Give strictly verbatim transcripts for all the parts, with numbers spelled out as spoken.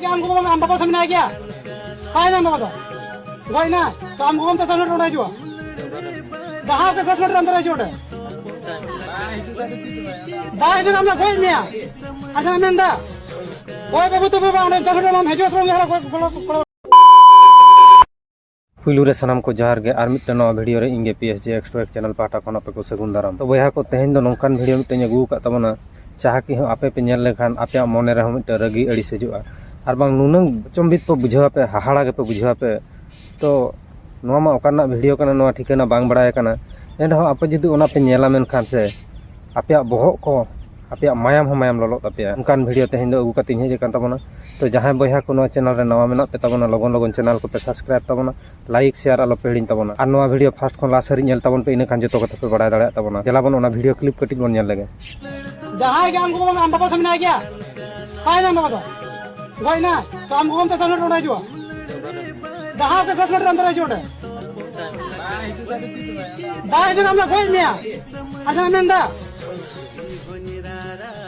ᱟᱢ ᱜᱚᱜᱚ ᱵᱟᱵᱟ, ᱟᱢ ᱵᱟᱵᱟ ᱥᱟᱢᱱᱟ ᱜᱮᱭᱟ? ᱵᱟᱭ ᱱᱟ ᱵᱟᱵᱟ ᱫᱚ᱾ ᱜᱚᱡ ᱱᱟ᱾ ᱛᱚ ᱟᱢ ᱜᱚᱜᱚᱢ ᱛᱮ ᱥᱟᱢᱱᱟ ᱚᱸᱰᱮ ᱦᱤᱡᱩᱜᱼᱟ᱾ ᱡᱟᱦᱟᱸ ᱛᱮ ᱥᱟᱢᱱᱟ ᱚᱸᱰᱮ ᱦᱤᱡᱩᱜᱼᱟ ᱚᱸᱰᱮ᱾ ᱵᱟᱭ ᱦᱤᱡᱩᱜ ᱟᱢ ᱫᱚ ᱜᱚᱡ ᱢᱮᱭᱟ᱾ ᱟᱪᱪᱷᱟ ᱢᱮᱱᱫᱟ᱾ ᱦᱳᱭ ᱵᱟᱹᱵᱩ ᱛᱚ ᱵᱟᱵᱟ ᱚᱸᱰᱮ ᱫᱚᱥ ᱢᱤᱱᱤᱴ ᱟᱢ ᱦᱤᱡᱩᱜᱼᱟ ᱥᱮ ᱵᱟᱝ? ᱡᱟᱦᱟᱸ ᱠᱚ ᱜᱚᱲᱚ ᱜᱚᱲᱚ᱾ ᱯᱩᱭᱞᱩ ᱨᱮ ᱥᱟᱱᱟᱢ ᱠᱚ ᱡᱚᱦᱟᱨ ᱜᱮ, ᱟᱨ ᱢᱤᱫᱴᱮᱱ ᱱᱚᱣᱟ ᱵᱷᱤᱰᱤᱭᱳ ᱨᱮ ᱤᱧ ᱜᱮ ᱯᱤ ᱮᱥ ᱡᱮ ᱮᱠᱥ ᱴᱩ ᱮᱠᱥ ᱪᱮᱱᱮᱞ ᱯᱟᱦᱴᱟ ᱠᱷᱚᱱ ᱟᱯᱮ ᱠᱚ ᱥᱟᱹᱜᱩᱱ ᱫᱟᱨᱟᱢ᱾ ᱛᱚ ᱵᱚᱭᱦᱟ ᱠᱚ, ᱛᱮᱦᱮᱧ ᱫᱚ ᱱᱚᱝᱠᱟᱱ ᱵᱷᱤᱰᱤᱭᱳ ᱢᱤᱫᱴᱮᱱ ᱟᱹᱜᱩ ᱟᱠᱟᱫ ᱛᱟᱵᱚᱱᱟ, ᱡᱟᱦᱟᱸ ᱠᱤ ᱦᱚᱸ ᱟᱯᱮ ᱯᱮ ᱧᱮᱞ ᱞᱮᱠᱷᱟᱱ ᱟᱯᱮᱭᱟᱜ ᱢᱚᱱᱮ ᱨᱮᱦᱚᱸ ᱢᱤᱫᱴᱮᱱ ᱨᱟᱹᱜᱤ ᱟᱹᱲᱤᱥ ᱦᱤᱡᱩᱜᱼᱟ, ᱟᱨ ᱵᱟᱝ ᱱᱩᱱᱟᱹᱝ ᱟᱪᱚᱢᱵᱤᱛ ᱯᱮ ᱵᱩᱡᱷᱟᱹᱣ ᱟᱯᱮ, ᱦᱟᱦᱟᱲᱟ ᱜᱮᱯᱮ ᱵᱩᱡᱷᱟᱹᱣ ᱟᱯᱮ᱾ ᱛᱚ ᱱᱚᱣᱟ ᱢᱟ ᱚᱠᱟ ᱨᱮᱱᱟᱜ ᱵᱷᱤᱰᱤᱭᱳ ᱠᱟᱱᱟ, ᱱᱚᱣᱟ ᱴᱷᱤᱠᱟᱹᱱᱟ ᱵᱟᱝ ᱵᱟᱲᱟᱭ ᱠᱟᱱᱟ, ᱮᱱᱨᱮᱦᱚᱸ ᱟᱯᱮ ᱡᱩᱫᱤ ᱚᱱᱟ ᱯᱮ ᱧᱮᱞᱟ ᱢᱮᱱᱠᱷᱟᱱ ᱥᱮ ᱟᱯᱮᱭᱟᱜ ᱵᱚᱦᱚᱜ ᱠᱚ, ᱟᱯᱮᱭᱟᱜ ᱢᱟᱭᱟᱢ ᱦᱚᱸ ᱢᱟᱭᱟᱢ ᱞᱚᱞᱚᱜ ᱛᱟᱯᱮᱭᱟ᱾ ᱚᱱᱠᱟᱱ ᱵᱷᱤᱰᱤᱭᱳ ᱛᱮᱦᱮᱧ ᱫᱚ ᱟᱹᱜᱩ ᱠᱟᱛᱮᱧ ᱦᱮᱡ ᱟᱠᱟᱱ ᱛᱟᱵᱚᱱᱟ᱾ ᱛᱚ ᱡᱟᱦᱟᱸᱭ ᱵᱚᱭᱦᱟ ᱠᱚ ᱱᱚᱣᱟ ᱪᱮᱱᱮᱞ ᱨᱮ ᱱᱟᱣᱟ ᱢᱮᱱᱟᱜ ᱯᱮ ᱛᱟᱵᱚᱱᱟ, ᱞᱚᱜᱚᱱ ᱞᱚᱜᱚᱱ ᱪᱮᱱᱮᱞ ᱠᱚᱯᱮ ᱥᱟᱵᱥᱠᱨᱟᱭᱤᱵ ᱛᱟᱵᱚᱱᱟ, ᱞᱟᱭᱤᱠ, ᱥᱮᱭᱟᱨ ᱟᱞᱚ ᱯᱮ ᱦᱤᱲᱤᱧ ᱛᱟᱵᱚᱱᱟ᱾ ᱟᱨ ᱱᱚᱣᱟ ᱵᱷᱤᱰᱤᱭᱳ ᱯᱷᱟᱥᱴ ᱠᱷᱚᱱ ᱞᱟᱥᱴ ᱦᱟᱹᱨᱤᱡ ᱧᱮᱞ ᱛᱟᱵᱚᱱ ᱯᱮ, ᱤᱱᱟᱹ ᱠᱷᱟᱱ ᱡᱚᱛᱚ ᱠᱟᱛᱷᱟ ᱯᱮ ᱵᱟᱲᱟᱭ ᱫᱟᱲᱮᱭᱟᱜ ᱛᱟᱵᱚᱱᱟ᱾ ᱫᱮᱞᱟ ᱵᱚᱱ ᱚᱱᱟ ᱵᱷᱤᱰᱤᱭᱳ ᱠᱞᱤᱯ ᱠᱟᱹᱴᱤᱡ ᱵᱚᱱ ᱧᱮᱞ ᱞᱮᱜᱮ᱾ ᱡᱟᱦᱟᱸᱭ ᱜᱮ ᱟᱢ ᱜᱚᱜᱚ ᱵᱟᱵᱟ, ᱟᱢ ᱵᱟᱵᱟ ᱥᱟᱢᱱᱟ ᱜᱮᱭᱟ? ᱵᱟᱭ ᱱᱟ ᱵᱟᱵᱟ ᱫᱚ᱾ ᱜᱚᱡ ᱱᱟ᱾ ᱛᱚ ᱟᱢ ᱜᱚᱜᱚᱢ ᱛᱮ ᱥᱟᱢᱱᱟ ᱚᱸᱰᱮ ᱦᱤᱡᱩᱜᱼᱟ᱾ ᱡᱟᱦᱟᱸ ᱛᱮ ᱥᱟᱢᱱᱟ ᱚᱸᱰᱮ ᱦᱤᱡᱩᱜᱼᱟ ᱚᱸᱰᱮ᱾ ᱵᱟᱭ ᱦᱤᱡᱩᱜ ᱟᱢ ᱫᱚ ᱜᱚᱡ ᱢᱮᱭᱟ᱾ ᱟᱪᱪᱷᱟ ᱢᱮᱱᱫᱟ᱾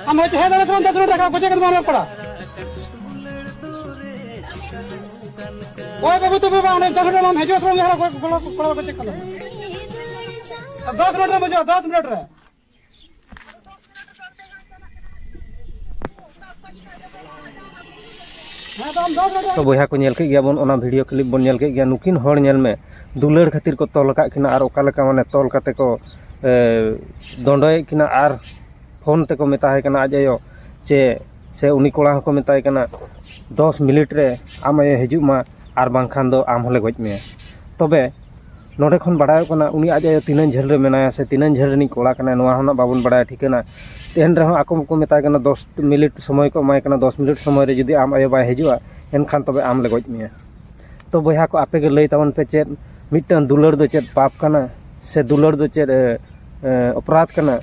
ᱟᱢ ᱦᱚᱭᱛᱳ ᱦᱮᱡ ᱫᱟᱲᱮᱭᱟᱜ ᱥᱮ ᱵᱟᱝ, ᱫᱚᱥ ᱢᱤᱱᱤᱴ ᱨᱟᱠᱟᱵ ᱠᱚ ᱪᱮᱫ ᱠᱟᱛᱮ ᱵᱟᱝ ᱨᱚᱲ ᱯᱟᱲᱟ? ᱳᱭ ᱵᱟᱹᱵᱩ ᱛᱚ ᱵᱟᱵᱟ, ᱚᱸᱰᱮ ᱫᱚᱥ ᱢᱤᱱᱤᱴ ᱟᱢ ᱦᱤᱡᱩᱜ ᱥᱮ ᱵᱟᱝ, ᱡᱟᱦᱟᱸ ᱠᱚ ᱜᱚᱲᱚ ᱠᱚ ᱪᱮᱫ ᱠᱟᱱᱟ? ᱫᱚᱥ ᱢᱤᱱᱤᱴ ᱨᱮᱢ ᱦᱤᱡᱩᱜᱼᱟ, ᱫᱚᱥ ᱢᱤᱱᱤᱴ ᱨᱮ᱾ ᱦᱮᱸ, ᱛᱚ ᱟᱢ ᱫᱚᱥ ᱢᱤᱱᱤᱴ ᱨᱮ᱾ ᱛᱚ ᱵᱚᱭᱦᱟ ᱠᱚ, ᱧᱮᱞ ᱠᱮᱫ ᱜᱮᱭᱟ ᱵᱚᱱ, ᱚᱱᱟ ᱵᱷᱤᱰᱤᱭᱳ ᱠᱞᱤᱯ ᱵᱚᱱ ᱧᱮᱞ ᱠᱮᱫ ᱜᱮᱭᱟ᱾ ᱱᱩᱠᱤᱱ ᱦᱚᱲ ᱧᱮᱞ ᱢᱮ, ᱫᱩᱞᱟᱹᱲ ᱠᱷᱟᱹᱛᱤᱨ ᱠᱚ ᱛᱚᱞ ᱟᱠᱟᱫ ᱠᱤᱱᱟ, ᱟᱨ ᱚᱠᱟ ᱞᱮᱠᱟ ᱢᱟᱱᱮ ᱛᱚᱞ ᱠᱟᱛᱮ ᱠᱚ, ᱮ, ᱫᱚᱸᱰᱚᱭᱮᱫ ᱠᱤᱱᱟ, ᱟᱨ ᱯᱷᱳᱱ ᱛᱮᱠᱚ ᱢᱮᱛᱟᱭ ᱠᱟᱱᱟ ᱟᱡ ᱟᱭᱳ ᱪᱮ, ᱥᱮ ᱩᱱᱤ ᱠᱚᱲᱟ ᱦᱚᱸᱠᱚ ᱢᱮᱛᱟᱭ ᱠᱟᱱᱟ, "ᱫᱚᱥ ᱢᱤᱱᱤᱴ ᱨᱮ ᱟᱢ ᱟᱭᱳ ᱦᱤᱡᱩᱜ ᱢᱟ, ᱟᱨ ᱵᱟᱝᱠᱷᱟᱱ ᱫᱚ ᱟᱢ ᱦᱚᱸᱞᱮ ᱜᱚᱡ ᱢᱮᱭᱟ᱾" ᱛᱚᱵᱮ ᱱᱚᱰᱮ ᱠᱷᱚᱱ ᱵᱟᱲᱟᱭᱚᱜ ᱠᱟᱱᱟ, ᱩᱱᱤ ᱟᱡ ᱟᱭᱳ ᱛᱤᱱᱟᱹᱝ ᱡᱷᱟᱹᱞ ᱨᱮ ᱢᱮᱱᱟᱭᱟ ᱥᱮ ᱛᱤᱱᱟᱹᱝ ᱡᱷᱟᱹᱞ ᱨᱤᱱᱤᱡ ᱠᱚᱲᱟ ᱠᱟᱱᱟᱭ, ᱱᱚᱣᱟ ᱦᱚᱸ ᱱᱟᱜ ᱵᱟᱵᱚᱱ ᱵᱟᱲᱟᱭᱟ ᱴᱷᱤᱠᱟᱹᱱᱟ᱾ ᱮᱱ ᱨᱮᱦᱚᱸ ᱟᱠᱚ ᱠᱚ ᱢᱮᱛᱟᱭ ᱠᱟᱱᱟ, ᱫᱚᱥ ᱢᱤᱱᱤᱴ ᱥᱚᱢᱚᱭ ᱠᱚ ᱮᱢᱟᱭ ᱠᱟᱱᱟ, ᱫᱚᱥ ᱢᱤᱱᱤᱴ ᱥᱚᱢᱚᱭ ᱨᱮ ᱡᱩᱫᱤ ᱟᱢ ᱟᱭᱳ ᱵᱟᱭ ᱦᱤᱡᱩᱜᱼᱟ, ᱮᱱᱠᱷᱟᱱ ᱛᱚᱵᱮ ᱟᱢ ᱞᱮ ᱜᱚᱡ ᱢᱮᱭᱟ᱾ ᱛᱚ ᱵᱚᱭᱦᱟ ᱠᱚ, ᱟᱯᱮ ᱜᱮ ᱞᱟᱹᱭ ᱛᱟᱵᱚᱱ ᱯᱮ, ᱪᱮᱫ ᱢᱤᱫᱴᱟᱝ ᱫᱩᱞᱟᱹᱲ ᱫᱚ ᱪᱮᱫ ᱯᱟᱯ ᱠᱟᱱᱟ ᱥᱮ ᱫᱩᱞᱟᱹᱲ ᱫᱚ ᱪᱮᱫ, ᱮ, ᱮ, ᱚᱯᱨᱟᱫᱷ ᱠᱟᱱᱟ?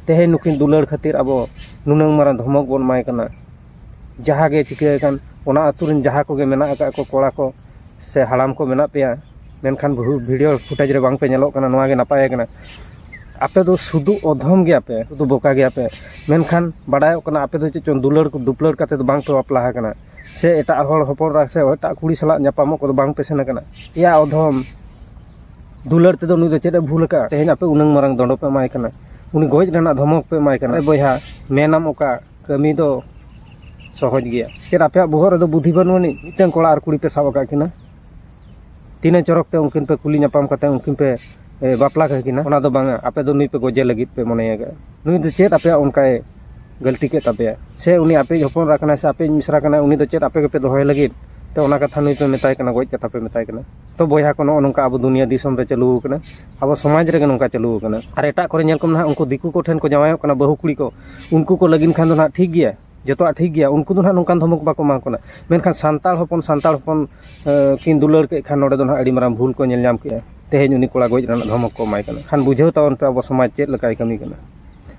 ᱛᱮᱦᱮᱧ ᱱᱩᱠᱤᱱ ᱫᱩᱞᱟᱹᱲ ᱠᱷᱟᱹᱛᱤᱨ ᱟᱵᱚ ᱱᱩᱱᱟᱹᱝ ᱢᱟᱨᱟᱝ ᱫᱷᱚᱢᱚᱠ ᱵᱚᱱ ᱮᱢᱟᱭ ᱠᱟᱱᱟ᱾ ᱡᱟᱦᱟᱸ ᱜᱮ ᱪᱤᱠᱟᱹ ᱟᱠᱟᱱ, ᱚᱱᱟ ᱟᱹᱛᱩ ᱨᱮᱱ ᱡᱟᱦᱟᱸ ᱠᱚᱜᱮ ᱢᱮᱱᱟᱜ ᱟᱠᱟᱫ ᱠᱚ, ᱠᱚᱲᱟ ᱠᱚ ᱥᱮ ᱦᱟᱲᱟᱢ ᱠᱚ ᱢᱮᱱᱟᱜ ᱯᱮᱭᱟ, ᱢᱮᱱᱠᱷᱟᱱ ᱵᱷᱩ-, ᱵᱷᱤᱰᱤᱭᱳ ᱯᱷᱩᱴᱮᱡᱽ ᱨᱮ ᱵᱟᱝ ᱯᱮ ᱧᱮᱞᱚᱜ ᱠᱟᱱᱟ, ᱱᱚᱣᱟ ᱜᱮ ᱱᱟᱯᱟᱭ ᱠᱟᱱᱟ᱾ ᱟᱯᱮ ᱫᱚ ᱥᱩᱫᱷᱩ ᱚᱫᱷᱚᱢ ᱜᱮᱭᱟ ᱯᱮ, ᱥᱩᱫᱷᱩ ᱵᱚᱠᱟ ᱜᱮᱭᱟ ᱯᱮ᱾ ᱢᱮᱱᱠᱷᱟᱱ ᱵᱟᱰᱟᱭᱚᱜ ᱠᱟᱱᱟ, ᱟᱯᱮ ᱫᱚ ᱪᱮᱫ ᱪᱚᱝ ᱫᱩᱞᱟᱹᱲ ᱠᱚ ᱫᱩᱯᱞᱟᱹᱲ ᱠᱟᱛᱮ ᱫᱚ ᱵᱟᱝ ᱯᱮ ᱵᱟᱯᱞᱟ ᱟᱠᱟᱱᱟ᱾ ᱥᱮ ᱮᱴᱟᱜ ᱦᱚᱲ ᱦᱚᱯᱚᱱ ᱮᱨᱟ ᱥᱮ ᱮᱴᱟᱜ ᱠᱩᱲᱤ ᱥᱟᱞᱟᱜ ᱧᱟᱯᱟᱢᱚᱜ ᱠᱚᱫᱚ ᱵᱟᱝ ᱯᱮ ᱥᱮᱱ ᱟᱠᱟᱱᱟ? ᱮᱭᱟ ᱚᱫᱷᱚᱢ, ᱫᱩᱞᱟᱹᱲ ᱛᱮᱫᱚ ᱱᱩᱭ ᱫᱚ ᱪᱮᱫ ᱮ ᱵᱷᱩᱞ ᱟᱠᱟᱫᱼᱟ? ᱛᱮᱦᱮᱧ ᱟᱯᱮ ᱩᱱᱟᱹᱝ ᱢᱟᱨᱟᱝ ᱫᱚᱸᱰᱚ ᱯᱮ ᱮᱢᱟᱭ ᱠᱟᱱᱟ, ᱩᱱᱤ ᱜᱚᱡ ᱨᱮᱱᱟᱜ ᱫᱷᱚᱢᱚᱠ ᱯᱮ ᱮᱢᱟᱭ ᱠᱟᱱᱟ᱾ ᱮ ᱵᱚᱭᱦᱟ, ᱢᱮᱱᱟᱢ ᱚᱠᱟ ᱠᱟᱹᱢᱤ ᱫᱚ ᱥᱚᱦᱚᱡᱽ ᱜᱮᱭᱟ? ᱪᱮᱫ ᱟᱯᱮᱭᱟᱜ ᱵᱚᱦᱚᱜ ᱨᱮᱫᱚ ᱵᱩᱫᱷᱤ ᱵᱟᱹᱱᱩᱜ ᱟᱹᱱᱤᱡ? ᱢᱤᱫᱴᱟᱝ ᱠᱚᱲᱟ ᱟᱨ ᱠᱩᱲᱤ ᱯᱮ ᱥᱟᱵ ᱟᱠᱟᱫ ᱠᱤᱱᱟ, ᱛᱤᱱᱟᱹᱜ ᱪᱚᱨᱚᱠ ᱛᱮ ᱩᱱᱠᱤᱱ ᱯᱮ ᱠᱩᱞᱤ ᱧᱟᱯᱟᱢ ᱠᱟᱛᱮ ᱩᱱᱠᱤᱱ ᱯᱮ, ᱮ, ᱵᱟᱯᱞᱟ ᱠᱟᱹᱠᱤᱱᱟ, ᱚᱱᱟ ᱫᱚ ᱵᱟᱝᱟ᱾ ᱟᱯᱮ ᱫᱚ ᱱᱩᱭ ᱯᱮ ᱜᱚᱡᱮ ᱞᱟᱹᱜᱤᱫ ᱯᱮ ᱢᱚᱱᱮᱭ ᱟᱠᱟᱫᱼᱟ᱾ ᱱᱩᱭ ᱫᱚ ᱪᱮᱫ ᱟᱯᱮᱭᱟᱜ ᱚᱱᱠᱟᱭ ᱜᱟᱹᱞᱛᱤ ᱠᱮᱫ ᱛᱟᱯᱮᱭᱟ? ᱥᱮ ᱩᱱᱤ ᱟᱯᱮᱭᱤᱡ ᱦᱚᱯᱚᱱ ᱮᱨᱟ ᱠᱟᱱᱟᱭ ᱥᱮ ᱟᱯᱮᱭᱤᱡ ᱢᱤᱥᱨᱟ ᱠᱟᱱᱟᱭ, ᱩᱱᱤ ᱫᱚ ᱪᱮᱫ ᱟᱯᱮ ᱜᱮᱯᱮ ᱫᱚᱦᱚᱭ ᱞᱟᱹᱜᱤᱫ? ᱛᱚ ᱚᱱᱟ ᱠᱟᱛᱷᱟ ᱱᱩᱭ ᱯᱮ ᱢᱮᱛᱟᱭ ᱠᱟᱱᱟ, ᱜᱚᱡ ᱠᱟᱛᱷᱟ ᱯᱮ ᱢᱮᱛᱟᱭ ᱠᱟᱱᱟ᱾ ᱛᱚ ᱵᱚᱭᱦᱟ ᱠᱚ, ᱱᱚᱜᱼᱚ ᱱᱚᱝᱠᱟ ᱟᱵᱚ ᱫᱩᱱᱤᱭᱟᱹ ᱫᱤᱥᱚᱢ ᱨᱮ ᱪᱟᱹᱞᱩ ᱟᱠᱟᱱᱟ, ᱟᱵᱚ ᱥᱚᱢᱟᱡᱽ ᱨᱮᱜᱮ ᱱᱚᱝᱠᱟ ᱪᱟᱹᱞᱩ ᱟᱠᱟᱱᱟ᱾ ᱟᱨ ᱮᱴᱟᱜ ᱠᱚᱨᱮ ᱧᱮᱞ ᱠᱚᱢ ᱱᱟᱦᱟᱜ, ᱩᱱᱠᱩ ᱫᱤᱠᱩ ᱠᱚᱴᱷᱮᱱ ᱠᱚ ᱡᱟᱶᱟᱭᱚᱜ ᱠᱟᱱᱟ ᱵᱟᱹᱦᱩ ᱠᱩᱲᱤ ᱠᱚ, ᱩᱱᱠᱩ ᱠᱚ ᱞᱟᱹᱜᱤᱫ ᱠᱷᱟᱱ ᱫᱚ ᱱᱟᱦᱟᱜ ᱴᱷᱤᱠ ᱜᱮᱭᱟ, ᱡᱚᱛᱚᱣᱟᱜ ᱴᱷᱤᱠ ᱜᱮᱭᱟ, ᱩᱱᱠᱩ ᱫᱚ ᱱᱟᱦᱟᱜ ᱱᱚᱝᱠᱟᱱ ᱫᱷᱚᱢᱚᱠ ᱵᱟᱠᱚ ᱮᱢᱟ ᱠᱚ ᱠᱟᱱᱟ᱾ ᱢᱮᱱᱠᱷᱟᱱ ᱥᱟᱱᱛᱟᱲ ᱦᱚᱯᱚᱱ, ᱥᱟᱱᱛᱟᱲ ᱦᱚᱯᱚᱱ, ᱮ, ᱠᱤᱱ ᱫᱩᱞᱟᱹᱲ ᱠᱮᱫ ᱠᱷᱟᱱ ᱱᱚᱰᱮ ᱫᱚ ᱱᱟᱦᱟᱜ ᱟᱹᱰᱤ ᱢᱟᱨᱟᱝ ᱵᱷᱩᱞ ᱠᱚ ᱧᱮᱞ ᱧᱟᱢ ᱠᱮᱫᱼᱟ᱾ ᱛᱮᱦᱮᱧ ᱩᱱᱤ ᱠᱚᱲᱟ ᱜᱚᱡ ᱨᱮᱱᱟᱜ ᱫᱷᱚᱢᱚᱠ ᱠᱚ ᱮᱢᱟᱭ ᱠᱟᱱᱟ᱾ ᱠᱷᱟᱱ ᱵᱩᱡᱷᱟᱹᱣ ᱛᱟᱵᱚᱱ ᱯᱮ, ᱟᱵᱚ ᱥᱚᱢᱟᱡᱽ ᱪᱮᱫ ᱞᱮᱠᱟᱭ ᱠᱟᱹᱢᱤ ᱠᱟᱱᱟ,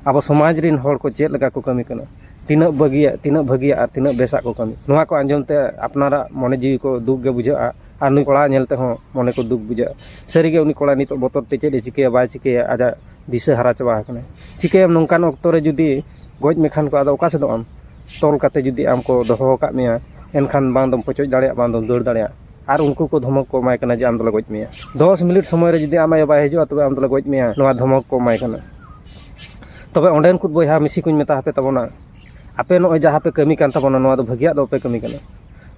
ᱟᱵᱚ ᱥᱚᱢᱟᱡᱽ ᱨᱤᱱ ᱦᱚᱲ ᱠᱚ ᱪᱮᱫ ᱞᱮᱠᱟ ᱠᱚ ᱠᱟᱹᱢᱤ ᱠᱟᱱᱟ, ᱛᱤᱱᱟᱹᱜ ᱵᱷᱟᱹᱜᱤᱭᱟᱜ, ᱛᱤᱱᱟᱹᱜ ᱵᱷᱟᱹᱜᱤᱭᱟᱜ ᱟᱨ ᱛᱤᱱᱟᱹᱜ ᱵᱮᱥᱟᱜ ᱠᱚ ᱠᱟᱹᱢᱤ᱾ ᱱᱚᱣᱟ ᱠᱚ ᱟᱸᱡᱚᱢ ᱛᱮ ᱟᱯᱱᱟᱨᱟᱜ ᱢᱚᱱᱮ ᱡᱤᱣᱤ ᱠᱚ ᱫᱩᱠ ᱜᱮ ᱵᱩᱡᱷᱟᱹᱜᱼᱟ᱾ ᱟᱨ ᱱᱩᱭ ᱠᱚᱲᱟ ᱧᱮᱞ ᱛᱮᱦᱚᱸ ᱢᱚᱱᱮ ᱠᱚ ᱫᱩᱠ ᱵᱩᱡᱷᱟᱹᱜᱼᱟ᱾ ᱥᱟᱹᱨᱤᱜᱮ ᱩᱱᱤ ᱠᱚᱲᱟ ᱱᱤᱛᱚᱜ ᱵᱚᱛᱚᱨ ᱛᱮ ᱪᱮᱫ ᱮ ᱪᱤᱠᱟᱹᱭᱟ ᱵᱟᱭ ᱪᱤᱠᱟᱹᱭᱟ, ᱟᱡᱟᱜ ᱫᱤᱥᱟᱹ ᱦᱟᱨᱟ ᱪᱟᱵᱟ ᱟᱠᱟᱱᱟ᱾ ᱪᱤᱠᱟᱹᱭᱟᱢ, ᱱᱚᱝᱠᱟᱱ ᱚᱠᱛᱚ ᱨᱮ ᱡᱩᱫᱤ ᱜᱚᱡ ᱢᱮᱠᱷᱟᱱ ᱠᱚ, ᱟᱫᱚ ᱚᱠᱟ ᱥᱮᱫᱚᱜ ᱟᱢ? ᱛᱚᱞ ᱠᱟᱛᱮ ᱡᱩᱫᱤ ᱟᱢ ᱠᱚ ᱫᱚᱦᱚ ᱟᱠᱟᱫ ᱢᱮᱭᱟ, ᱮᱱᱠᱷᱟᱱ ᱵᱟᱝ ᱫᱚᱢ ᱯᱚᱪᱚᱡ ᱫᱟᱲᱮᱭᱟᱜ, ᱵᱟᱝ ᱫᱚᱢ ᱫᱟᱹᱲ ᱫᱟᱲᱮᱭᱟᱜ᱾ ᱟᱨ ᱩᱱᱠᱩ ᱠᱚ ᱫᱷᱚᱢᱚᱠ ᱠᱚ ᱮᱢᱟᱭ ᱠᱟᱱᱟ ᱡᱮ, "ᱟᱢ ᱫᱚᱞᱮ ᱜᱚᱡ ᱢᱮᱭᱟ᱾" ᱫᱚᱥ ᱢᱤᱱᱤᱴ ᱥᱚᱢᱚᱭ ᱨᱮ ᱡᱩᱫᱤ ᱟᱢ ᱟᱭᱳ ᱵᱟᱭ ᱦᱤᱡᱩᱜᱼᱟ, ᱛᱚᱵᱮ ᱟᱢ ᱫᱚᱞᱮ ᱜᱚᱡ ᱢᱮᱭᱟ, ᱱᱚᱣᱟ ᱫᱷᱚᱢᱚᱠ ᱠᱚ ᱮᱢᱟᱭ ᱠᱟᱱᱟ᱾ ᱛᱚᱵᱮ ᱚᱸᱰᱮᱱ ᱠᱚ ᱵᱚᱭᱦᱟ ᱢᱤᱥᱤ ᱠᱚᱧ ᱢᱮᱛᱟ ᱦᱟᱯᱮ ᱛᱟᱵᱚᱱᱟ, ᱟᱯᱮ ᱱᱚᱜᱼᱚᱭ ᱡᱟᱦᱟᱸ ᱯᱮ ᱠᱟᱹᱢᱤ ᱠᱟᱱ ᱛᱟᱵᱚᱱᱟ, ᱱᱚᱣᱟ ᱫᱚ ᱵᱷᱟᱹᱜᱤᱭᱟᱜ ᱫᱚ ᱵᱟᱯᱮ ᱠᱟᱹᱢᱤ ᱠᱟᱱᱟ,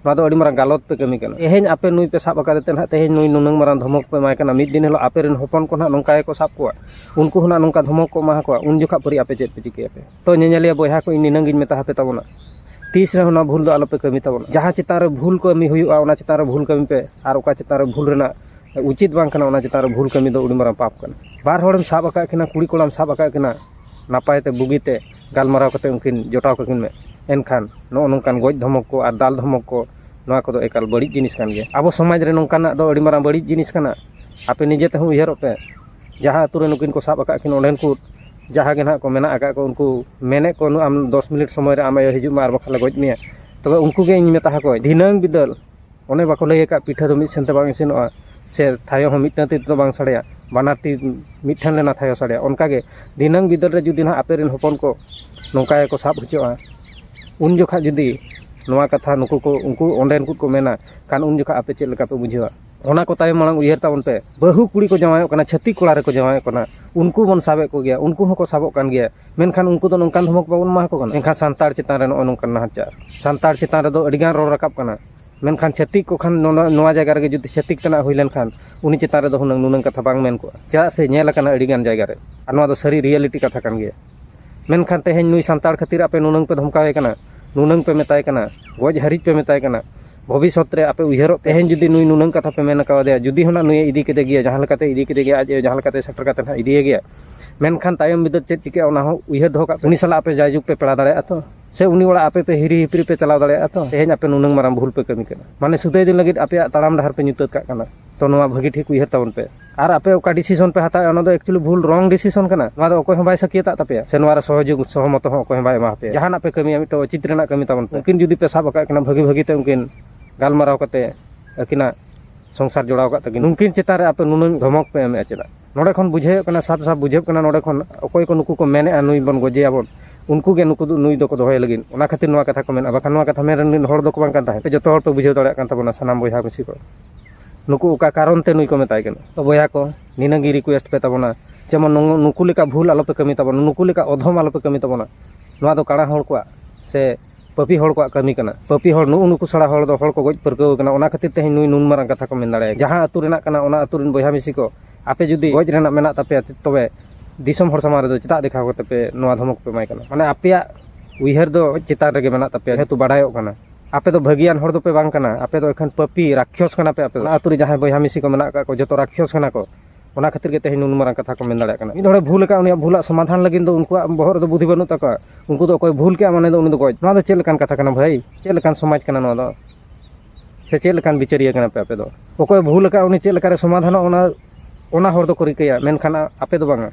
ᱱᱚᱣᱟ ᱫᱚ ᱟᱹᱰᱤ ᱢᱟᱨᱟᱝ ᱜᱟᱞᱚᱛ ᱯᱮ ᱠᱟᱹᱢᱤ ᱠᱟᱱᱟ᱾ ᱛᱮᱦᱮᱧ ᱟᱯᱮ ᱱᱩᱭ ᱯᱮ ᱥᱟᱵ ᱟᱠᱟᱫᱮ ᱛᱮ ᱱᱟᱦᱟᱜ ᱛᱮᱦᱮᱧ ᱱᱩᱭ ᱱᱩᱱᱟᱹᱝ ᱢᱟᱨᱟᱝ ᱫᱷᱚᱢᱚᱠ ᱯᱮ ᱮᱢᱟᱭ ᱠᱟᱱᱟ, ᱢᱤᱫ ᱫᱤᱱ ᱦᱤᱞᱳᱜ ᱟᱯᱮ ᱨᱮᱱ ᱦᱚᱯᱚᱱ ᱠᱚ ᱱᱟᱦᱟᱜ ᱱᱚᱝᱠᱟ ᱜᱮᱠᱚ ᱥᱟᱵ ᱠᱚᱣᱟ, ᱩᱱᱠᱩ ᱦᱚᱸ ᱱᱟᱦᱟᱜ ᱱᱚᱝᱠᱟ ᱫᱷᱚᱢᱚᱠ ᱠᱚ ᱮᱢᱟ ᱠᱚᱣᱟ, ᱩᱱ ᱡᱚᱠᱷᱟᱜ ᱯᱟᱹᱨᱤ ᱟᱯᱮ ᱪᱮᱫ ᱯᱮ ᱪᱤᱠᱟᱹᱭᱟ ᱯᱮ? ᱛᱚ ᱧᱮᱧᱮᱞᱤᱭᱟᱹ ᱵᱚᱭᱦᱟ ᱠᱚ, ᱤᱧ ᱱᱤᱱᱟᱹᱝ ᱜᱤᱧ ᱢᱮᱛᱟ ᱦᱟᱯᱮ ᱛᱟᱵᱚᱱᱟ, ᱛᱤᱥ ᱨᱮᱦᱚᱸ ᱱᱚᱣᱟ ᱵᱷᱩᱞ ᱫᱚ ᱟᱞᱚ ᱯᱮ ᱠᱟᱹᱢᱤ ᱛᱟᱵᱚᱱᱟ᱾ ᱡᱟᱦᱟᱸ ᱪᱮᱛᱟᱱ ᱨᱮ ᱵᱷᱩᱞ ᱠᱟᱹᱢᱤ ᱦᱩᱭᱩᱜᱼᱟ, ᱚᱱᱟ ᱪᱮᱛᱟᱱ ᱨᱮ ᱵᱷᱩᱞ ᱠᱟᱹᱢᱤ ᱯᱮ, ᱟᱨ ᱚᱠᱟ ᱪᱮᱛᱟᱱ ᱨᱮ ᱵᱷᱩᱞ ᱨᱮᱱᱟᱜ ᱩᱪᱤᱛ ᱵᱟᱝ ᱠᱟᱱᱟ, ᱚᱱᱟ ᱪᱮᱛᱟᱱ ᱨᱮ ᱵᱷᱩᱞ ᱠᱟᱹᱢᱤ ᱫᱚ ᱟᱹᱰᱤ ᱢᱟᱨᱟᱝ ᱯᱟᱯ ᱠᱟᱱᱟ᱾ ᱵᱟᱨ ᱦᱚᱲᱮᱢ ᱥᱟᱵ ᱟᱠᱟᱫ ᱠᱤᱱᱟ, ᱠᱩᱲᱤ ᱠᱚᱲᱟᱢ ᱥᱟᱵ ᱟᱠᱟᱫ ᱠᱤᱱᱟ, ᱱᱟᱯᱟᱭ ᱛᱮ ᱵᱩᱜᱤ ᱛᱮ ᱜᱟᱞᱢᱟᱨᱟᱣ ᱠᱟᱛᱮ ᱩᱱᱠᱤᱱ ᱡᱚᱴᱟᱣ ᱠᱟᱹᱠᱤᱱ ᱢᱮ᱾ ᱮᱱᱠᱷᱟᱱ ᱱᱚᱜᱼᱚ ᱱᱚᱝᱠᱟᱱ ᱜᱚᱡ ᱫᱷᱚᱢᱚᱠ ᱠᱚ ᱟᱨ ᱫᱟᱞ ᱫᱷᱚᱢᱚᱠ ᱠᱚ, ᱱᱚᱣᱟ ᱠᱚᱫᱚ ᱮᱠᱟᱞ ᱵᱟᱹᱲᱤᱡ ᱡᱤᱱᱤᱥ ᱠᱟᱱ ᱜᱮᱭᱟ᱾ ᱟᱵᱚ ᱥᱚᱢᱟᱡᱽ ᱨᱮ ᱱᱚᱝᱠᱟᱱᱟᱜ ᱫᱚ ᱟᱹᱰᱤ ᱢᱟᱨᱟᱝ ᱵᱟᱹᱲᱤᱡ ᱡᱤᱱᱤᱥ ᱠᱟᱱᱟ᱾ ᱟᱯᱮ ᱱᱤᱡᱮ ᱛᱮᱦᱚᱸ ᱩᱭᱦᱟᱹᱨᱚᱜ ᱯᱮ, ᱡᱟᱦᱟᱸ ᱟᱹᱛᱩ ᱨᱮ ᱱᱩᱠᱤᱱ ᱠᱚ ᱥᱟᱵ ᱟᱠᱟᱫ ᱠᱤᱱ, ᱚᱸᱰᱮᱱ ᱠᱚ ᱡᱟᱦᱟᱸ ᱜᱮ ᱱᱟᱦᱟᱜ ᱠᱚ ᱢᱮᱱᱟᱜ ᱟᱠᱟᱫ ᱠᱚ, ᱩᱱᱠᱩ ᱢᱮᱱᱮᱫ ᱠᱚ, "ᱱᱩ ᱟᱢ ᱫᱚᱥ ᱢᱤᱱᱤᱴ ᱥᱚᱢᱚᱭ ᱨᱮ ᱟᱢ ᱟᱭᱳ ᱦᱤᱡᱩᱜ ᱢᱮ, ᱟᱨ ᱵᱟᱠᱷᱟᱱ ᱞᱮ ᱜᱚᱡ ᱢᱮᱭᱟ᱾" ᱛᱚᱵᱮ ᱩᱱᱠᱩ ᱜᱮ ᱤᱧ ᱢᱮᱛᱟ ᱟᱠᱚᱣᱟ, ᱫᱷᱤᱱᱟᱹᱝ ᱵᱤᱫᱟᱹᱞ ᱚᱱᱮ ᱵᱟᱠᱚ ᱞᱟᱹᱭ ᱟᱠᱟᱫ, ᱯᱤᱴᱷᱟᱹ ᱫᱚ ᱢᱤᱫ ᱥᱮᱱ ᱛᱮ ᱵᱟᱝ ᱤᱥᱤᱱᱚᱜᱼᱟ, ᱥᱮ ᱛᱷᱟᱭᱚ ᱦᱚᱸ ᱢᱤᱫᱴᱟᱝ ᱛᱤ ᱛᱮᱫᱚ ᱵᱟᱝ ᱥᱟᱰᱮᱭᱟ, ᱵᱟᱱᱟᱨ ᱛᱤ ᱢᱤᱫ ᱴᱷᱮᱱ ᱞᱮᱱᱟ ᱛᱷᱟᱭᱚ ᱥᱟᱰᱮᱭᱟ᱾ ᱚᱱᱠᱟᱜᱮ ᱫᱷᱤᱱᱟᱹᱝ ᱵᱤᱫᱟᱹᱞ ᱨᱮ ᱡᱩᱫᱤ ᱱᱟᱦᱟᱜ ᱟᱯᱮ ᱨᱮᱱ ᱦᱚᱯᱚᱱ ᱠᱚ ᱱᱚᱝᱠᱟ ᱜᱮᱠᱚ ᱥᱟᱵ ᱦᱚᱪᱚᱜᱼᱟ, ᱩᱱ ᱡᱚᱠᱷᱟᱡ ᱡᱩᱫᱤ ᱱᱚᱣᱟ ᱠᱟᱛᱷᱟ ᱱᱩᱠᱩ ᱠᱚ, ᱩᱱᱠᱩ ᱚᱸᱰᱮᱱ ᱠᱚ ᱠᱚ ᱢᱮᱱᱟ, ᱠᱷᱟᱱ ᱩᱱ ᱡᱚᱠᱷᱚᱱ ᱟᱯᱮ ᱪᱮᱫ ᱞᱮᱠᱟ ᱯᱮ ᱵᱩᱡᱷᱟᱹᱣᱟ? ᱚᱱᱟ ᱠᱚ ᱛᱟᱭᱚᱢ ᱢᱟᱲᱟᱝ ᱩᱭᱦᱟᱹᱨ ᱛᱟᱵᱚᱱ ᱯᱮ᱾ ᱵᱟᱹᱦᱩ ᱠᱩᱲᱤ ᱠᱚ ᱡᱟᱶᱟᱭᱚᱜ ᱠᱟᱱᱟ, ᱪᱷᱟᱹᱛᱤᱠ ᱠᱚᱲᱟ ᱨᱮᱠᱚ ᱡᱟᱶᱟᱭᱚᱜ ᱠᱟᱱᱟ, ᱩᱱᱠᱩ ᱵᱚᱱ ᱥᱟᱵᱮᱫ ᱠᱚᱜᱮᱭᱟ, ᱩᱱᱠᱩ ᱦᱚᱸᱠᱚ ᱥᱟᱵᱚᱜ ᱠᱟᱱ ᱜᱮᱭᱟ᱾ ᱢᱮᱱᱠᱷᱟᱱ ᱩᱱᱠᱩ ᱫᱚ ᱱᱚᱝᱠᱟᱱ ᱫᱷᱚᱢᱚᱠ ᱵᱟᱵᱚᱱ ᱮᱢᱟ ᱠᱚ ᱠᱟᱱᱟ᱾ ᱢᱮᱱᱠᱷᱟᱱ ᱥᱟᱱᱛᱟᱲ ᱪᱮᱛᱟᱱ ᱨᱮ ᱱᱚᱜᱼᱚ ᱱᱚᱝᱠᱟᱱ ᱱᱟᱦᱟᱪᱟᱨ, ᱥᱟᱱᱛᱟᱲ ᱪᱮᱛᱟᱱ ᱨᱮᱫᱚ ᱟᱹᱰᱤᱜᱟᱱ ᱨᱚᱲ ᱨᱟᱠᱟᱵ ᱠᱟᱱᱟ᱾ ᱢᱮᱱᱠᱷᱟᱱ ᱪᱷᱟᱹᱛᱤᱠ ᱠᱚ ᱠᱷᱟᱱ ᱱᱚᱰᱮ, ᱱᱚᱣᱟ ᱡᱟᱭᱜᱟ ᱨᱮᱜᱮ ᱡᱩᱫᱤ ᱪᱷᱟᱹᱛᱤᱠ ᱛᱮᱱᱟᱜ ᱦᱩᱭ ᱞᱮᱱᱠᱷᱟᱱ, ᱩᱱᱤ ᱪᱮᱛᱟᱱ ᱨᱮᱫᱚ ᱦᱩᱱᱟᱹᱝ ᱱᱩᱱᱟᱹᱝ ᱠᱟᱛᱷᱟ ᱵᱟᱝ ᱢᱮᱱ ᱠᱚᱜᱼᱟ᱾ ᱪᱮᱫᱟᱜ ᱥᱮ ᱧᱮᱞ ᱟᱠᱟᱱᱟ ᱟᱹᱰᱤᱜᱟᱱ ᱡᱟᱭᱜᱟ ᱨᱮ, ᱟᱨ ᱱᱚᱣᱟ ᱫᱚ ᱥᱟᱹᱨᱤ ᱨᱤᱭᱮᱞᱤᱴᱤ ᱠᱟᱛᱷᱟ ᱠᱟᱱ ᱜᱮᱭᱟ᱾ ᱢᱮᱱᱠᱷᱟᱱ ᱛᱮᱦᱮᱧ ᱱᱩᱭ ᱥᱟᱱᱛᱟᱲ ᱠᱷᱟᱹᱛᱤᱨ ᱟᱯᱮ ᱱᱩᱱᱟᱹᱝ ᱯᱮ ᱫᱷᱚᱢᱠᱟᱣᱮ ᱠᱟᱱᱟ, ᱱᱩᱱᱟᱹᱝ ᱯᱮ ᱢᱮᱛᱟᱭ ᱠᱟᱱᱟ, ᱜᱚᱡ ᱦᱟᱹᱨᱤᱡ ᱯᱮ ᱢᱮᱛᱟᱭ ᱠᱟᱱᱟ, ᱵᱷᱚᱵᱤᱥᱥᱚᱛ ᱨᱮ ᱟᱯᱮ ᱩᱭᱦᱟᱹᱨᱚᱜ, ᱛᱮᱦᱮᱧ ᱡᱩᱫᱤ ᱱᱩᱭ ᱱᱩᱱᱟᱹᱝ ᱠᱟᱛᱷᱟ ᱯᱮ ᱢᱮᱱ ᱠᱟᱣᱫᱮᱭᱟ, ᱡᱩᱫᱤ ᱦᱩᱱᱟᱹᱝ ᱱᱩᱭᱮ ᱤᱫᱤ ᱠᱮᱫᱮ ᱜᱮᱭᱟ, ᱡᱟᱦᱟᱸ ᱞᱮᱠᱟᱛᱮ ᱤᱫᱤ ᱠᱮᱫᱮ ᱜᱮᱭᱟ, ᱟᱡ ᱟᱭᱳ ᱡᱟᱦᱟᱸ ᱞᱮᱠᱟᱛᱮ ᱥᱮᱴᱮᱨ ᱠᱟᱛᱮ ᱱᱟᱦᱟᱜ ᱤᱫᱤᱭᱮ ᱜᱮᱭᱟ, ᱢᱮᱱᱠᱷᱟᱱ ᱛᱟᱭᱚᱢ ᱵᱤᱫᱟᱹᱞ ᱪᱮᱫ ᱪᱤᱠᱟᱹᱜᱼᱟ, ᱚᱱᱟ ᱦᱚᱸ ᱩᱭᱦᱟᱹᱨ ᱫᱚᱦᱚ ᱠᱟᱜ ᱯᱮ᱾ ᱩᱱᱤ ᱥᱟᱞᱟᱜ ᱟᱯᱮ ᱡᱟᱭᱡᱩᱜᱽ ᱯᱮ ᱯᱮᱲᱟ ᱫᱟᱲᱮᱭᱟᱜᱼᱟ ᱛᱚ? ᱥᱮ ᱩᱱᱤ ᱚᱲᱟᱜ ᱟᱯᱮ ᱯᱮ ᱦᱤᱨᱤ ᱦᱤᱯᱤᱨᱤ ᱯᱮ ᱪᱟᱞᱟᱣ ᱫᱟᱲᱮᱭᱟᱜᱼᱟ ᱛᱚ? ᱛᱮᱦᱮᱧ ᱟᱯᱮ ᱱᱩᱱᱟᱹᱝ ᱢᱟᱨᱟᱝ ᱵᱷᱩᱞ ᱯᱮ ᱠᱟᱹᱢᱤ ᱠᱟᱱᱟ, ᱢᱟᱱᱮ ᱥᱩᱫᱟᱹᱭ ᱫᱤᱱ ᱞᱟᱹᱜᱤᱫ ᱟᱯᱮᱭᱟᱜ ᱛᱟᱲᱟᱢ ᱰᱟᱦᱟᱨ ᱯᱮ ᱧᱩᱛᱟᱹᱛ ᱠᱟᱜ ᱠᱟᱱᱟ᱾ ᱛᱚ ᱱᱚᱣᱟ ᱵᱷᱟᱹᱜᱤ ᱴᱷᱤᱠ ᱩᱭᱦᱟᱹᱨ ᱛᱟᱵᱚᱱ ᱯᱮ᱾ ᱟᱨ ᱟᱯᱮ ᱚᱠᱟ ᱰᱤᱥᱤᱥᱚᱱ ᱯᱮ ᱦᱟᱛᱟᱣᱮᱫᱼᱟ, ᱚᱱᱟ ᱫᱚ ᱮᱠᱪᱩᱭᱮᱞᱤ ᱵᱷᱩᱞ, ᱨᱚᱝ ᱰᱤᱥᱤᱥᱚᱱ ᱠᱟᱱᱟ᱾ ᱱᱚᱣᱟ ᱫᱚ ᱚᱠᱚᱭ ᱦᱚᱸ ᱵᱟᱭ ᱥᱟᱹᱠᱷᱭᱟᱹᱛᱟᱜ ᱛᱟᱯᱮᱭᱟ, ᱥᱮ ᱱᱚᱣᱟ ᱨᱮ ᱥᱚᱦᱚᱡᱳᱜᱽ ᱥᱚᱦᱚᱢᱚᱛᱚ ᱦᱚᱸ ᱚᱠᱚᱭ ᱦᱚᱸ ᱵᱟᱭ ᱮᱢᱟ ᱯᱮᱭᱟ᱾ ᱡᱟᱦᱟᱱᱟᱜ ᱯᱮ ᱠᱟᱹᱢᱤᱭᱟ, ᱢᱤᱫᱴᱟᱝ ᱩᱪᱤᱛ ᱨᱮᱱᱟᱜ ᱠᱟᱹᱢᱤ ᱛᱟᱵᱚᱱ ᱯᱮ᱾ ᱩᱱᱠᱤᱱ ᱡᱩᱫᱤ ᱯᱮ ᱥᱟᱵ ᱟᱠᱟᱫ ᱠᱤᱱᱟ ᱵᱷᱟᱹᱜᱤ ᱵᱷᱟᱹᱜᱤ ᱛᱮ, ᱩᱱᱠᱤᱱ ᱜᱟᱞᱢᱟᱨᱟᱣ ᱠᱟᱛᱮ ᱟᱹᱠᱤᱱᱟᱜ ᱥᱚᱝᱥᱟᱨ ᱡᱚᱲᱟᱣ ᱠᱟᱜ ᱛᱟᱹᱠᱤᱱ, ᱱᱩᱝᱠᱤᱱ ᱪᱮᱛᱟᱱ ᱨᱮ ᱟᱯᱮ ᱱᱩᱱᱟᱹᱝ ᱫᱷᱚᱢᱚᱠ ᱯᱮ ᱮᱢᱮᱫᱼᱟ ᱪᱮᱫᱟᱜ? ᱱᱚᱰᱮ ᱠᱷᱚᱱ ᱵᱩᱡᱷᱟᱹᱣᱚᱜ ᱠᱟᱱᱟ, ᱥᱟᱯ ᱥᱟᱯ ᱵᱩᱡᱷᱟᱹᱜ ᱠᱟᱱᱟ, ᱱᱚᱰᱮ ᱠᱷᱚᱱ ᱚᱠᱚᱭ ᱠᱚ ᱱᱩᱠᱩ ᱠᱚ ᱢᱮᱱᱮᱫᱼᱟ ᱱᱩᱭ ᱵᱚᱱ ᱜᱚᱡᱮᱭᱟᱵᱚᱱ, ᱩᱱᱠᱩ ᱜᱮ ᱱᱩᱠᱩ ᱫᱚ, ᱱᱩᱭ ᱫᱚᱠᱚ ᱫᱚᱦᱚᱭ ᱞᱟᱹᱜᱤᱫ᱾ ᱚᱱᱟ ᱠᱷᱟᱹᱛᱤᱨ ᱱᱚᱣᱟ ᱠᱟᱛᱷᱟ ᱠᱚ ᱢᱮᱱᱟ, ᱵᱟᱠᱷᱟᱱ ᱱᱚᱣᱟ ᱠᱟᱛᱷᱟ ᱢᱮᱱ ᱨᱮᱱ ᱦᱚᱲ ᱫᱚᱠᱚ ᱵᱟᱝ ᱠᱟᱱ ᱛᱟᱦᱮᱸᱫ᱾ ᱡᱚᱛᱚ ᱦᱚᱲ ᱯᱮ ᱵᱩᱡᱷᱟᱹᱣ ᱫᱟᱲᱮᱭᱟᱜ ᱠᱟᱱ ᱛᱟᱵᱚᱱᱟ, ᱥᱟᱱᱟᱢ ᱵᱚᱭᱦᱟ ᱢᱤᱥᱤ ᱠᱚ, ᱱᱩᱠᱩ ᱚᱠᱟ ᱠᱟᱨᱚᱱ ᱛᱮ ᱱᱩᱭ ᱠᱚ ᱢᱮᱛᱟᱭ ᱠᱟᱱᱟ᱾ ᱛᱚ ᱵᱚᱭᱦᱟ ᱠᱚ, ᱱᱤᱱᱟᱹᱜ ᱜᱮ ᱨᱤᱠᱩᱭᱮᱥᱴ ᱯᱮ ᱛᱟᱵᱚᱱᱟ, ᱡᱮᱢᱚᱱ ᱱᱩ-, ᱱᱩᱠᱩ ᱞᱮᱠᱟ ᱵᱷᱩᱞ ᱟᱞᱚᱯᱮ ᱠᱟᱹᱢᱤ ᱛᱟᱵᱚᱱᱟ, ᱱᱩᱠᱩ ᱞᱮᱠᱟ ᱚᱫᱷᱚᱢ ᱟᱞᱚᱯᱮ ᱠᱟᱹᱢᱤ ᱛᱟᱵᱚᱱᱟ᱾ ᱱᱚᱣᱟ ᱫᱚ ᱠᱟᱬᱟ ᱦᱚᱲ ᱠᱚᱣᱟᱜ ᱥᱮ ᱯᱟᱹᱯᱤ ᱦᱚᱲ ᱠᱚᱣᱟᱜ ᱠᱟᱹᱢᱤ ᱠᱟᱱᱟ᱾ ᱯᱟᱹᱯᱤ ᱦᱚᱲ, ᱱᱩᱜᱼᱩ ᱱᱩᱠᱩ ᱥᱟᱲᱟ ᱦᱚᱲ ᱫᱚ ᱦᱚᱲ ᱠᱚ ᱜᱚᱡ ᱯᱟᱹᱨᱠᱟᱹᱣ ᱠᱟᱱᱟ, ᱚᱱᱟ ᱠᱷᱟᱹᱛᱤᱨ ᱛᱮᱦᱮᱧ ᱱᱩᱭ ᱱᱩᱱ ᱢᱟᱨᱟᱝ ᱠᱟᱛᱷᱟ ᱠᱚ ᱢᱮᱱ ᱫᱟᱲᱮᱭᱟᱜᱼᱟ᱾ ᱡᱟᱦᱟᱸ ᱟᱹᱛᱩ ᱨᱮᱱᱟᱜ ᱠᱟᱱᱟ, ᱚᱱᱟ ᱟᱹᱛᱩ ᱨᱮᱱ ᱵᱚᱭᱦᱟ ᱢᱤᱥᱤ ᱠᱚ, ᱟᱯᱮ ᱡᱩᱫᱤ ᱜᱚᱡ ᱨᱮᱱᱟᱜ ᱢᱮᱱᱟᱜ ᱛᱟᱯᱮᱭᱟ, ᱛᱚᱵᱮ ᱫᱤᱥᱚᱢ ᱦᱚᱲ ᱥᱟᱢᱟᱝ ᱨᱮᱫᱚ ᱪᱮᱫᱟᱜ ᱫᱮᱠᱷᱟᱣ ᱠᱟᱛᱮ ᱯᱮ ᱱᱚᱣᱟ ᱫᱷᱚᱢᱚᱠ ᱯᱮ ᱮᱢᱟᱭ ᱠᱟᱱᱟ? ᱢᱟᱱᱮ ᱟᱯᱮᱭᱟᱜ ᱩᱭᱦᱟᱹᱨ ᱫᱚ ᱪᱮᱛᱟᱱ ᱨᱮᱜᱮ ᱢᱮᱱᱟᱜ ᱛᱟᱯᱮᱭᱟ, ᱡᱮᱦᱮᱛᱩ ᱵᱟᱰᱟᱭᱚᱜ ᱠᱟᱱᱟ᱾ ᱟᱯᱮ ᱫᱚ ᱵᱷᱟᱹᱜᱤᱭᱟᱱ ᱦᱚᱲ ᱫᱚᱯᱮ ᱵᱟᱝ ᱠᱟᱱᱟ, ᱟᱯᱮ ᱫᱚ ᱮᱠᱷᱮᱱ ᱯᱟᱹᱯᱤ ᱨᱟᱠᱠᱷᱚᱥ ᱠᱟᱱᱟ ᱯᱮ᱾ ᱟᱯᱮ ᱫᱚ ᱚᱱᱟ ᱟᱹᱛᱩ ᱨᱮ ᱡᱟᱦᱟᱸᱭ ᱵᱚᱭᱦᱟ ᱢᱤᱥᱤ ᱠᱚ ᱢᱮᱱᱟᱜ ᱟᱠᱟᱫ ᱠᱚ, ᱡᱚᱛᱚ ᱨᱟᱠᱠᱷᱚᱥ ᱠᱟᱱᱟ ᱠᱚ᱾ ᱚᱱᱟ ᱠᱷᱟᱹᱛᱤᱨ ᱜᱮ ᱛᱮᱦᱮᱧ ᱱᱩᱱ ᱢᱟᱨᱟᱝ ᱠᱟᱛᱷᱟ ᱠᱚ ᱢᱮᱱ ᱫᱟᱲᱮᱭᱟᱜ ᱠᱟᱱᱟ᱾ ᱢᱤᱫ ᱦᱚᱲᱮ ᱵᱷᱩᱞ ᱟᱠᱟᱫ, ᱩᱱᱤᱭᱟᱜ ᱵᱷᱩᱞᱟᱜ ᱥᱚᱢᱟᱫᱷᱟᱱ ᱞᱟᱹᱜᱤᱫ ᱫᱚ ᱩᱱᱠᱩᱣᱟᱜ ᱵᱚᱦᱚᱜ ᱨᱮᱫᱚ ᱵᱩᱫᱷᱤ ᱵᱟᱹᱱᱩᱜ ᱛᱟᱠᱚᱣᱟ᱾ ᱩᱱᱠᱩ ᱫᱚ ᱚᱠᱚᱭ ᱵᱷᱩᱞ ᱠᱮᱫᱼᱟ, ᱢᱟᱱᱮ ᱫᱚ ᱩᱱᱤ ᱫᱚ ᱜᱚᱡ᱾ ᱱᱚᱣᱟ ᱫᱚ ᱪᱮᱫ ᱞᱮᱠᱟᱱ ᱠᱟᱛᱷᱟ ᱠᱟᱱᱟ ᱵᱷᱟᱹᱭ? ᱪᱮᱫ ᱞᱮᱠᱟᱱ ᱥᱚᱢᱟᱡᱽ ᱠᱟᱱᱟ ᱱᱚᱣᱟ ᱫᱚ? ᱥᱮ ᱪᱮᱫ ᱞᱮᱠᱟᱱ ᱵᱤᱪᱟᱹᱨᱤᱭᱟᱹ ᱠᱟᱱᱟ ᱯᱮ ᱟᱯᱮ ᱫᱚ? ᱚᱠᱚᱭ ᱵᱷᱩᱞ ᱟᱠᱟᱫ, ᱩᱱᱤ ᱪᱮᱫ ᱞᱮᱠᱟᱨᱮ ᱥᱚᱢᱟᱫᱷᱟᱱᱚᱜ, ᱚᱱᱟ, ᱚᱱᱟ ᱦᱚᱲ ᱫᱚᱠᱚ ᱨᱤᱠᱟᱹᱭᱟ, ᱢᱮᱱᱠᱷᱟᱱ ᱟ-, ᱟᱯᱮ ᱫᱚ ᱵᱟᱝᱟ᱾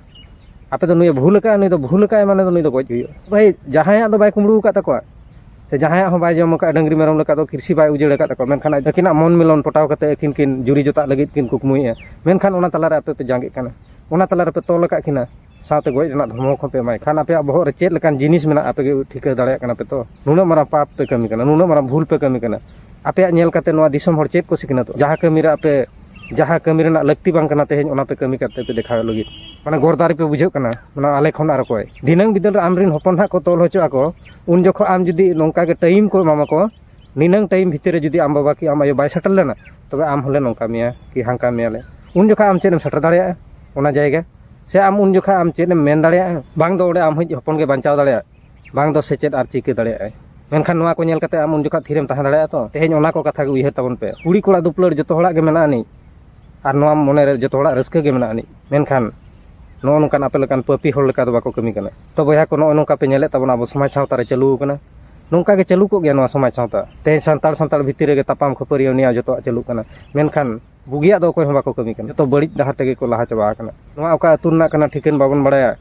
ᱟᱯᱮ ᱫᱚ ᱱᱩᱭᱮ ᱵᱷᱩᱞ ᱟᱠᱟᱫᱼᱟ, ᱱᱩᱭ ᱫᱚ ᱵᱷᱩᱞ ᱟᱠᱟᱫᱼᱟᱭ, ᱢᱟᱱᱮ ᱫᱚ ᱱᱩᱭ ᱫᱚ ᱜᱚᱡ ᱦᱩᱭᱩᱜᱼᱟ᱾ ᱵᱷᱟᱹᱭ, ᱡᱟᱦᱟᱸᱭᱟᱜ ᱫᱚ ᱵᱟᱭ ᱠᱩᱢᱵᱽᱲᱩ ᱟᱠᱟᱫ ᱛᱟᱠᱚᱣᱟ, ᱥᱮ ᱡᱟᱦᱟᱸᱭᱟᱜ ᱦᱚᱸ ᱵᱟᱭ ᱡᱚᱢ ᱟᱠᱟᱫ, ᱰᱟᱹᱝᱨᱤ ᱢᱮᱨᱚᱢ ᱞᱮᱠᱟ ᱫᱚ ᱠᱤᱨᱥᱤ ᱵᱟᱭ ᱩᱡᱟᱹᱲ ᱟᱠᱟᱫ ᱛᱟᱠᱚᱣᱟ, ᱢᱮᱱᱠᱷᱟᱱ ᱟᱹᱠᱤᱱᱟᱜ ᱢᱚᱱ ᱢᱤᱞᱚᱱ ᱯᱚᱴᱟᱣ ᱠᱟᱛᱮ ᱟᱹᱠᱤᱱ ᱠᱤᱱ ᱡᱩᱨᱤ ᱡᱚᱛᱟᱜ ᱞᱟᱹᱜᱤᱫ ᱠᱤᱱ ᱠᱩᱠᱢᱩᱭᱮᱫᱼᱟ, ᱢᱮᱱᱠᱷᱟᱱ ᱚᱱᱟ ᱛᱟᱞᱟᱨᱮ ᱟᱯᱮ ᱯᱮ ᱡᱟᱸᱜᱮᱜ ᱠᱟᱱᱟ, ᱚᱱᱟ ᱛᱟᱞᱟ ᱨᱮᱯᱮ ᱛᱚᱞ ᱟᱠᱟᱫ ᱠᱤᱱᱟ᱾ ᱥᱟᱶᱛᱮ ᱜᱚᱡ ᱨᱮᱱᱟᱜ ᱫᱷᱚᱢᱚᱠ ᱦᱚᱸᱯᱮ ᱮᱢᱟᱭ ᱠᱷᱟᱱ, ᱟᱯᱮᱭᱟᱜ ᱵᱚᱦᱚᱜ ᱨᱮ ᱪᱮᱫ ᱞᱮᱠᱟᱱ ᱡᱤᱱᱤᱥ ᱢᱮᱱᱟᱜᱼᱟ, ᱟᱯᱮ ᱜᱮ ᱴᱷᱤᱠᱟᱹ ᱫᱟᱲᱮᱭᱟᱜ ᱠᱟᱱᱟ ᱯᱮ ᱛᱚ᱾ ᱱᱩᱱᱟᱹᱜ ᱢᱟᱨᱟᱝ ᱯᱟᱯ ᱯᱮ ᱠᱟᱹᱢᱤ ᱠᱟᱱᱟ, ᱱᱩᱱᱟᱹᱜ ᱢᱟᱨᱟᱝ ᱵᱷᱩᱞ ᱯᱮ ᱠᱟᱹᱢᱤ ᱠᱟᱱᱟ᱾ ᱟᱯᱮᱭᱟᱜ ᱧᱮᱞ ᱠᱟᱛᱮ ᱱᱚᱣᱟ ᱫᱤᱥᱚᱢ ᱦᱚᱲ ᱪᱮᱫ ᱠᱚ ᱥᱤᱠᱷᱱᱟᱹᱛᱚᱜᱼᱟ? ᱡᱟᱦᱟᱸ ᱠᱟᱹᱢᱤ ᱨᱮ ᱟᱯᱮ, ᱡᱟᱦᱟᱸ ᱠᱟᱹᱢᱤ ᱨᱮᱱᱟᱜ ᱞᱟᱹᱠᱛᱤ ᱵᱟᱝ ᱠᱟᱱᱟ, ᱛᱮᱦᱮᱧ ᱚᱱᱟ ᱯᱮ ᱠᱟᱹᱢᱤ ᱠᱟᱛᱮ ᱯᱮ ᱫᱮᱠᱷᱟᱣᱮᱫ ᱞᱟᱹᱜᱤᱫ, ᱢᱟᱱᱮ ᱜᱚᱨᱫᱟᱨᱤ ᱯᱮ ᱵᱩᱡᱷᱟᱹᱜ ᱠᱟᱱᱟ, ᱢᱟᱱᱮ ᱟᱞᱮ ᱠᱷᱚᱱ ᱟᱨ ᱚᱠᱚᱭ? ᱫᱷᱤᱱᱟᱹᱝ ᱵᱤᱫᱟᱹᱞ ᱨᱮ ᱟᱢᱨᱮᱱ ᱦᱚᱯᱚᱱ ᱦᱟᱸᱜ ᱠᱚ ᱛᱚᱞ ᱦᱚᱪᱚᱜ ᱟᱠᱚ, ᱩᱱ ᱡᱚᱠᱷᱚᱱ ᱟᱢ ᱡᱩᱫᱤ ᱱᱚᱝᱠᱟ ᱜᱮ ᱴᱟᱭᱤᱢ ᱠᱚ ᱮᱢᱟᱢᱟᱠᱚ, ᱱᱤᱱᱟᱹᱝ ᱴᱟᱭᱤᱢ ᱵᱷᱤᱛᱤᱨ ᱨᱮ ᱡᱩᱫᱤ ᱟᱢ ᱵᱟᱵᱟ ᱠᱤ ᱟᱢ ᱟᱭᱳ ᱵᱟᱭ ᱥᱮᱴᱮᱨ ᱞᱮᱱᱟ, ᱛᱚᱵᱮ ᱟᱢ ᱦᱚᱸᱞᱮ ᱱᱚᱝᱠᱟ ᱢᱮᱭᱟ ᱠᱤ ᱦᱟᱝᱠᱟ ᱢᱮᱭᱟᱞᱮ᱾ ᱩᱱ ᱡᱚᱠᱷᱚᱱ ᱟᱢ ᱪᱮᱫ ᱮᱢ ᱥᱮᱴᱮᱨ ᱫᱟᱲᱮᱭᱟᱜᱼᱟ ᱚᱱᱟ ᱡᱟᱭᱜᱟ? ᱥᱮ ᱟᱢ ᱩᱱ ᱡᱚᱠᱷᱚᱱ ᱟᱢ ᱪᱮᱫ ᱮᱢ ᱢᱮᱱ ᱫᱟᱲᱮᱭᱟᱜᱼᱟ? ᱵᱟᱝ ᱫᱚ ᱚᱸᱰᱮ ᱟᱢ ᱦᱚᱸ ᱦᱚᱯᱚᱱ ᱜᱮ ᱵᱟᱧᱪᱟᱣ ᱫᱟᱲᱮᱭᱟᱜᱼᱟ, ᱵᱟᱝ ᱫᱚ ᱥᱮᱪᱮᱫ ᱟᱨ ᱪᱤᱠᱟᱹ ᱫᱟᱲᱮᱭᱟᱜᱼᱟᱭ᱾ ᱢᱮᱱᱠᱷᱟᱱ ᱱᱚᱣᱟ ᱠᱚ ᱧᱮᱞ ᱠᱟᱛᱮ ᱟᱢ ᱩᱱ ᱡᱚᱠᱷᱚᱱ ᱛᱷᱤᱨᱮᱢ ᱛᱟᱦᱮᱸ ᱫᱟᱲᱮᱭᱟᱜᱼᱟ ᱛᱚ? ᱛᱮᱦᱮᱧ ᱚᱱᱟ ᱠᱚ ᱠᱟᱛᱷᱟ ᱜᱮ ᱩᱭᱦᱟᱹᱨ ᱛᱟᱵᱚᱱ ᱯᱮ᱾ ᱠᱩᱲᱤ ᱠᱚᱲᱟ ᱫᱩᱯᱞᱟᱹᱲ ᱡᱚᱛᱚ ᱦᱚᱲᱟᱜ ᱜᱮ ᱢᱮᱱᱟᱜ ᱟᱹᱱᱤᱡ, ᱟᱨ ᱱᱚᱣᱟ ᱢᱚᱱᱮ ᱨᱮ ᱡᱚᱛᱚ ᱦᱚᱲᱟᱜ ᱨᱟᱹᱥᱠᱟᱹ ᱜᱮ ᱢᱮᱱᱟᱜ ᱟᱹᱱᱤᱡ, ᱢᱮᱱᱠᱷᱟᱱ ᱱᱚᱜᱼᱚ ᱱᱚᱝᱠᱟᱱ ᱟᱯᱮ ᱞᱮᱠᱟᱱ ᱯᱟᱹᱯᱤ ᱦᱚᱲ ᱞᱮᱠᱟ ᱫᱚ ᱵᱟᱠᱚ ᱠᱟᱹᱢᱤ ᱠᱟᱱᱟ᱾ ᱛᱚ ᱵᱚᱭᱦᱟ ᱠᱚ, ᱱᱚᱜᱼᱚ ᱱᱚᱝᱠᱟ ᱯᱮ ᱧᱮᱞᱮᱫ ᱛᱟᱵᱚᱱᱟ, ᱟᱵᱚ ᱥᱚᱢᱟᱡᱽ ᱥᱟᱶᱛᱟ ᱨᱮ ᱪᱟᱹᱞᱩ ᱟᱠᱟᱱᱟ, ᱱᱚᱝᱠᱟ ᱜᱮ ᱪᱟᱹᱞᱩ ᱠᱚᱜ ᱜᱮᱭᱟ ᱱᱚᱣᱟ ᱥᱚᱢᱟᱡᱽ ᱥᱟᱶᱛᱟ᱾ ᱛᱮᱦᱮᱧ ᱥᱟᱱᱛᱟᱲ ᱥᱟᱱᱛᱟᱲ ᱵᱷᱤᱛᱤᱨ ᱨᱮᱜᱮ ᱛᱟᱯᱟᱢ ᱠᱷᱟᱹᱯᱟᱹᱨᱤ ᱱᱤᱭᱟᱹ ᱡᱚᱛᱚᱣᱟᱜ ᱪᱟᱹᱞᱩᱜ ᱠᱟᱱᱟ, ᱢᱮᱱᱠᱷᱟᱱ ᱵᱩᱜᱤᱭᱟᱜ ᱫᱚ ᱚᱠᱚᱭ ᱦᱚᱸ ᱵᱟᱠᱚ ᱠᱟᱹᱢᱤ ᱠᱟᱱᱟ, ᱡᱚᱛᱚ ᱵᱟᱹᱲᱤᱡ ᱰᱟᱦᱟᱨ ᱛᱮᱜᱮ ᱠᱚ ᱞᱟᱦᱟ ᱪᱟᱵᱟ ᱟᱠᱟᱱᱟ᱾ ᱱᱚᱣᱟ ᱚᱠᱟ ᱟᱹᱛᱩ ᱨᱮᱱᱟᱜ ᱠᱟᱱᱟ ᱴᱷᱤᱠᱟᱹᱱ ᱵᱟᱵᱚᱱ ᱵᱟᱲᱟᱭᱟ,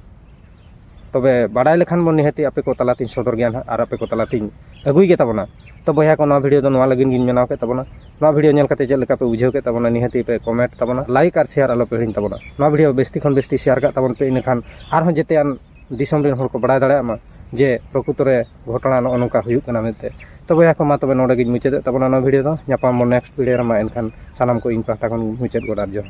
ᱛᱚᱵᱮ ᱵᱟᱲᱟᱭ ᱞᱮᱠᱷᱟᱱ ᱵᱚᱱ ᱱᱤᱦᱟᱹᱛᱤ ᱟᱯᱮ ᱠᱚ ᱛᱟᱞᱟᱛᱤᱧ ᱥᱚᱫᱚᱨ ᱜᱮᱭᱟ ᱱᱟᱦᱟᱜ, ᱟᱨ ᱟᱯᱮ ᱠᱚ ᱛᱟᱞᱟᱛᱤᱧ ᱟᱹᱜᱩᱭ ᱜᱮ ᱛᱟᱵᱚᱱᱟ᱾ ᱛᱚ ᱵᱚᱭᱦᱟ ᱠᱚ, ᱱᱚᱣᱟ ᱵᱷᱤᱰᱤᱭᱳ ᱫᱚ ᱱᱚᱣᱟ ᱞᱟᱹᱜᱤᱫ ᱜᱤᱧ ᱵᱮᱱᱟᱣ ᱠᱮᱫ ᱛᱟᱵᱚᱱᱟ᱾ ᱱᱚᱣᱟ ᱵᱷᱤᱰᱤᱭᱳ ᱧᱮᱞ ᱠᱟᱛᱮ ᱪᱮᱫ ᱞᱮᱠᱟ ᱯᱮ ᱵᱩᱡᱷᱟᱹᱣ ᱠᱮᱫ ᱛᱟᱵᱚᱱᱟ, ᱱᱤᱦᱟᱹᱛᱤ ᱯᱮ ᱠᱚᱢᱮᱱᱴ ᱛᱟᱵᱚᱱᱟ, ᱞᱟᱭᱤᱠ ᱟᱨ ᱥᱮᱭᱟᱨ ᱟᱞᱚ ᱯᱮ ᱦᱤᱲᱤᱧ ᱛᱟᱵᱚᱱᱟ᱾ ᱱᱚᱣᱟ ᱵᱷᱤᱰᱤᱭᱳ ᱵᱮᱥᱛᱤ ᱠᱷᱚᱱ ᱵᱮᱥᱛᱤ ᱥᱮᱭᱟᱨ ᱠᱟᱜ ᱛᱟᱵᱚᱱ ᱯᱮ, ᱤᱱᱟᱹᱠᱷᱟᱱ ᱟᱨᱦᱚᱸ ᱡᱮᱛᱮᱭᱟᱱ ᱫᱤᱥᱚᱢ ᱨᱮᱱ ᱦᱚᱲ ᱠᱚ ᱵᱟᱲᱟᱭ ᱫᱟᱲᱮᱭᱟᱜ ᱢᱟ ᱡᱮ ᱯᱨᱚᱠᱩᱛᱚ ᱨᱮ ᱜᱷᱚᱴᱚᱱᱟ ᱱᱚᱜᱼᱚ ᱱᱚᱝᱠᱟ ᱦᱩᱭᱩᱜ ᱠᱟᱱᱟ ᱢᱮᱱᱛᱮ᱾ ᱛᱚ ᱵᱚᱭᱦᱟ ᱠᱚ, ᱢᱟ ᱛᱚᱵᱮ ᱱᱚᱰᱮ ᱜᱤᱧ ᱢᱩᱪᱟᱹᱫᱮᱫ ᱛᱟᱵᱚᱱᱟ ᱱᱚᱣᱟ ᱵᱷᱤᱰᱤᱭᱳ ᱫᱚ᱾ ᱧᱟᱯᱟᱢ ᱵᱚᱱ ᱱᱮᱠᱥᱴ ᱵᱷᱤᱰᱤᱭᱳ ᱨᱮ, ᱢᱟ ᱮᱱᱠᱷᱟᱱ ᱥᱟᱱᱟᱢ ᱠᱚ ᱤᱧ ᱯᱟᱦᱴᱟ ᱠᱷᱚᱱ ᱢᱩᱪᱟᱹᱫ ᱜᱚᱰ ᱟᱨ ᱡᱚᱦᱟᱨ᱾